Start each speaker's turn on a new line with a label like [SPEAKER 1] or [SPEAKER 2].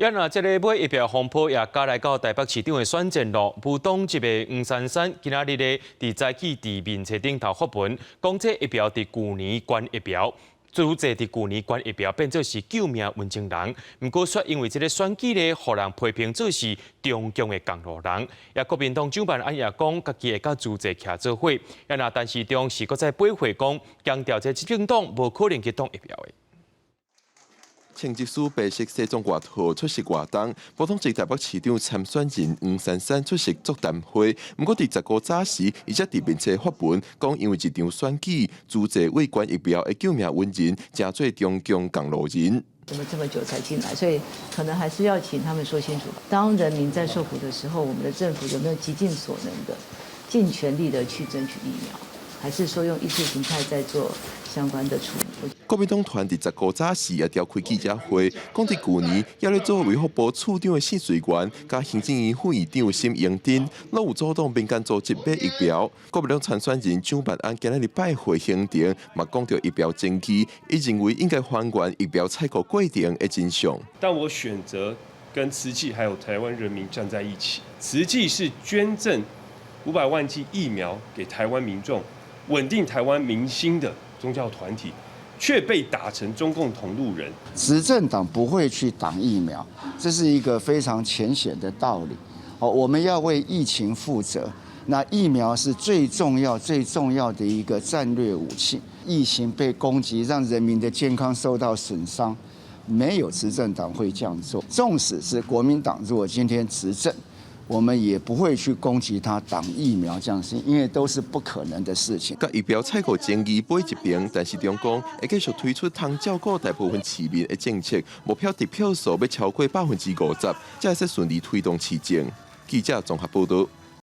[SPEAKER 1] 啊若這个買疫苗風波也加來到台北市長的選戰咯。無黨籍的黃珊珊今仔日咧，佇早起佇面冊頂頭發文，講這疫苗佇舊年捐疫苗，慈濟佇舊年捐疫苗變做是救命恩情人。毋過卻因為這个選舉咧，予人批評做是中共的共路人。也國民黨蔣萬安也講，家己會佮慈濟徛做伙。啊若陳時中是閣再駁回講，強調這執政黨無可能去擋疫苗的。
[SPEAKER 2] 穿一身白色西裝外套出席活動，無黨籍台北市長參選人黃珊珊出席座談會。毋過佇15早時，伊才佇面冊發文，講因為一場選舉，慈濟為捐疫苗的救命恩人，成做中共共路人。
[SPEAKER 3] 怎麼這麼久才進來？所以可能還是要請他們說清楚。當人民在受苦的時候，我們的政府有沒有極盡所能的、盡全力的去爭取疫苗，還是說用意識形態在做相關的處理？
[SPEAKER 2] 國民黨團佇15早時也召開記者會，講佇舊年猶咧做衛福部次長的謝瑞元，佮行政院副院長沈榮津，攏有阻擋民間組織買疫苗。國民黨參選人蔣萬安今仔日拜會行程，嘛講著疫苗爭議，伊認為應該還原疫苗採購過程的真相。
[SPEAKER 4] 但我選擇跟慈濟還有台灣人民站在一起。慈濟是捐贈500萬劑疫苗給台灣民眾，穩定台灣民心的宗教團體，卻被打成中共同路人。
[SPEAKER 5] 執政黨不會去擋疫苗，這是一個非常淺顯的道理。哦，我們要為疫情負責。那疫苗是最重要、最重要的一個戰略武器。疫情被攻擊，讓人民的健康受到損傷，沒有執政黨會這樣做。縱使是國民黨，如果今天執政，我們也不會去攻擊他擋疫苗這樣事，因為都是不可能的事情。
[SPEAKER 2] 佮疫苗採購爭議擺一邊，陳時中講會繼續推出通照顧大部分市民的政策，目標得票數欲超過50%，才會使順利推動市政。記者綜合報導。